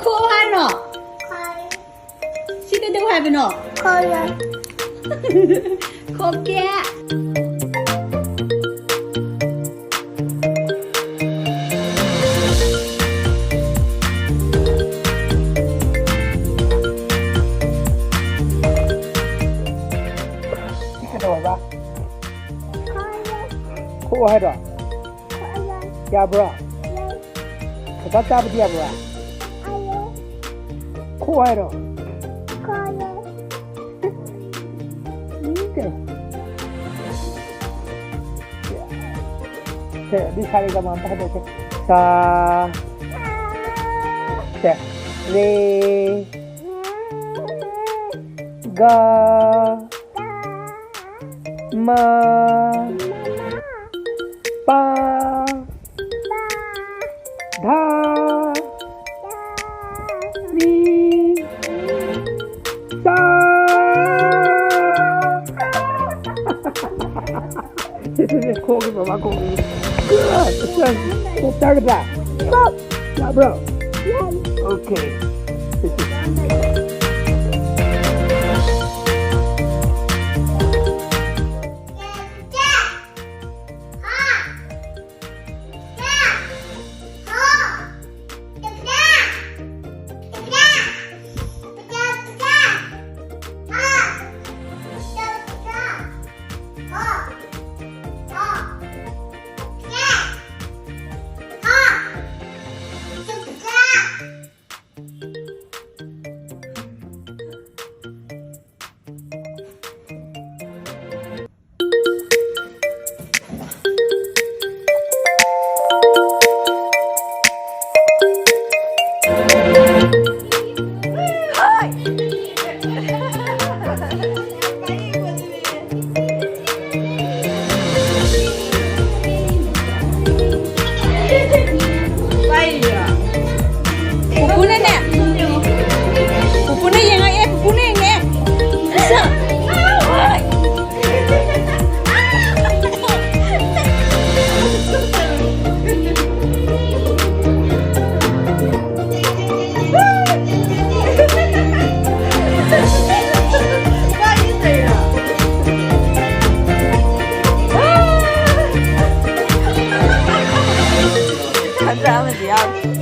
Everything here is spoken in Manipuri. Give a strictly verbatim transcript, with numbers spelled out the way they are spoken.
ꯈꯣꯛꯑꯣ ꯍꯥꯏꯔꯣ? ꯁꯤ ꯀꯩꯗꯧ ꯍꯥꯏꯕꯅꯣ? ꯈꯣꯛꯀꯦ꯫ ꯁꯤ ꯀꯩꯗꯧ ꯍꯥꯏꯕ? ꯈꯣꯛꯑꯣ ꯍꯥꯏꯔꯣ? ꯌꯥꯕ꯭ꯔꯣ? ꯀꯀꯥ ꯆꯥꯕꯗꯤ ꯌꯥꯕ꯭ꯔꯣ? ꯈꯣꯛꯑꯣ ꯍꯥꯏꯔꯣ? ꯎꯝ, ꯀꯩ? ꯁꯦ, ꯑꯗꯨꯗꯤ ꯁꯥ ꯔꯦ ꯒ ꯃꯥ ꯑꯝꯇ ꯍꯟꯗꯣꯛꯁꯦ꯫ ꯁꯥ꯫ ꯁꯦ꯫ ꯔꯦ꯫ ꯒ꯫ ꯃ꯫ ꯄ꯫ ꯙ꯫ ꯃꯤ꯫ ꯆ꯫ ꯈꯣꯡꯒꯤ ꯕꯕꯥ ꯈꯣꯡꯒꯤ꯫ Good. ꯆꯥꯒꯗ꯭ꯔꯥ? ꯌꯥꯕ꯭ꯔꯣ? Okay. ꯌꯥꯎꯔꯤ꯫